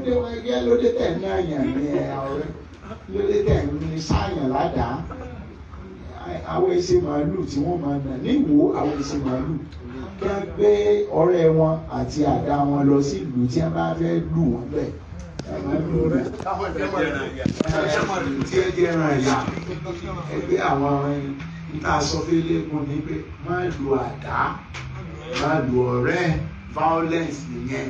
dé wẹ́gẹ́ lóde tẹ̀ ń náyàn ní ọ̀rẹ́ lóde tẹ̀ ń sáyàn ládàá. Àwọn ẹsẹ màálù tí wọ́n máa nà ní Ìwó, àwọn ẹsẹ màálù kí wọ́n gbé ọ̀rẹ́ wọn àti àdá wọn lọ sí ìlú tí wọ́n bá fẹ́ lù wọ́n bẹ̀. Tí ẹ jẹ́ ẹran ẹ̀yà ẹgbẹ́ àwọn níta sọ fẹ́lẹ́gùn ní pé má lu àdá, má lu ọ̀rẹ́, violence nìyẹn.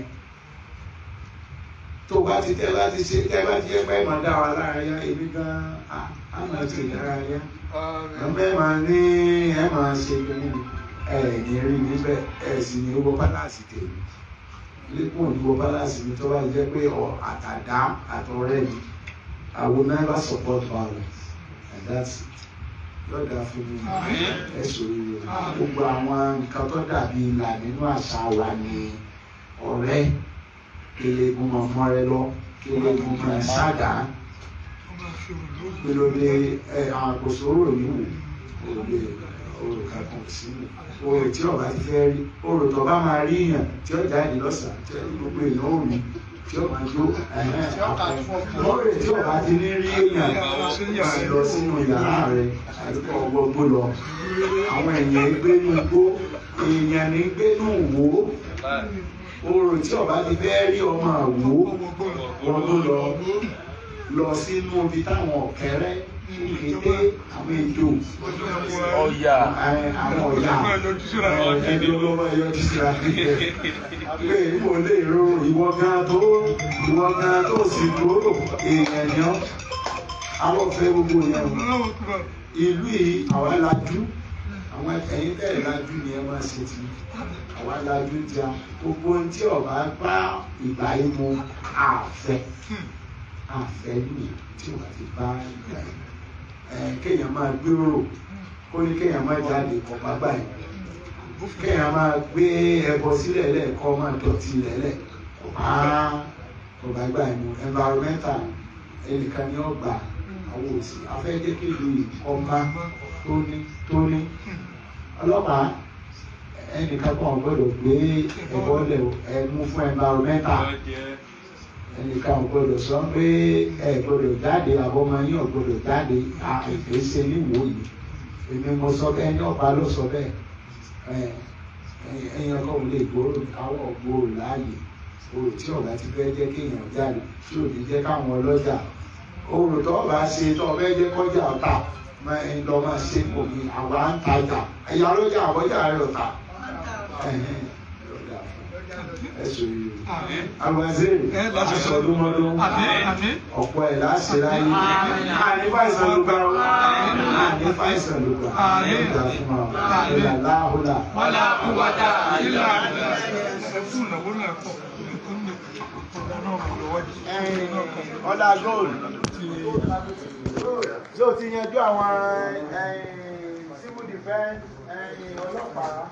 Tó bá ti tẹ́ bá ti ṣe tẹ́ bá ti yẹ pé máa dá wa lára yá, èmi gan-an á máa ṣe ìdárayá. Ẹ máa ní ẹ máa ṣe kínní ẹ ní rí níbẹ̀, ẹ sì ní wọ pálásì tèmi. Lẹ́kùn ní wọ pálásì mi tó bá jẹ́ pé àtàdá àtọ̀rẹ́ mi. I will never support violence, and that's it. Lọ́dà fún mi, ẹ sọ̀rọ̀ yẹn. Gbogbo àwọn nǹkan tó dàbí ìlà nínú àṣà wa ni ọ̀rẹ́. Kelegun máa mọ́rẹ́ lọ, kelegun máa ṣáàdá. Kílódé ẹ àkóso orò níwò, òde orò kankan sí mi. Orò tí ọba ti fẹ́ rí, orò tó bá máa rí yàn tí ó jáde lọ́sàn-án, tí gbogbo èèyàn ò rí, tí ó máa jó. Orò tí ọba ti ní rí èèyàn máa lọ sínú yàrá rẹ̀ àti ọgbọ́gbó lọ. Àwọn èèyàn gbénú gbó, èèyàn ní gbénú wò. Orò tí ọba ti fẹ́ rí ọmọ àwò ọdún lọ lọ sínú ibi táwọn ọ̀kẹ́rẹ́ kété, àwọn ejò, Ọ̀yà. Àwọn ọ̀yà ẹni olówó yọjú síra pé mo lè ro ìwọ gan tó ìwọ gan tó sì gbòòrò èèyàn yan àwọn ọ̀fẹ́ gbogbo yẹn o. Ìlú yìí àwa lajú, àwọn ẹ̀yin tẹ̀ lajú ni ẹ máa ṣe ti àwa lajú ti a gbogbo ohun tí ọba bá ìgbà yìí mu àfẹ́ àfẹ́ lù tí ọba ti bá ìgbà yìí kéèyàn máa gbèrò kó ní kéèyàn máa jáde ọ̀pá báyìí, kéèyàn máa gbé ẹbọ sílẹ̀ lẹ́ẹ̀kọ́ máa dọ̀tí lẹ́lẹ̀ ọ̀pá gbà yìí mu. Environmental ẹnìkan ni ó gbà àwọn òsì afẹ́jẹ́ kéde ọmọ tóní tóní. Ọlọ́pàá ẹnìkan kan gbọ́dọ̀ gbé ẹbọ lẹ̀ ẹmu fún environmental. Ẹnìkan ò gbọ́dọ̀ sọ pé ẹ gbọ́dọ̀ jáde, àbọ̀mọ yín ò gbọ́dọ̀ jáde, àìpèsè níwò yìí. Èmi mo sọ bẹ́ẹ̀, ẹni ọ̀pá ló sọ bẹ́ẹ̀. Ẹ̀yin ọkọ ò lè gbòòrò, káwọ́ gbòòrò láàyè. Orò tí ọ̀gá ti fẹ́ jẹ́ kéèyàn jáde tí ò ní jẹ́ káwọn ọlọ́jà orò tó bá ṣe tó fẹ́ jẹ́ kọjá ọ̀tà máa ń lọ máa ṣe kò ní àwa ń tajà ẹ̀yà ọlọ́jà àbọ̀jà rẹ̀ ọ̀tà. Ẹ̀sùn yìí alwaziri aṣọdúnmọ́dún ọ̀pọ̀ ẹ̀ láṣẹ láyé. Àní fàìsàn ló gbà ó, àní fàìsàn ló gbà ó dà fún wa ìlà láhùlà. Wàlá kúwàtà ìlà. Ọlá gold tí ó ti yanjú àwọn civil defence ọlọ́pàá.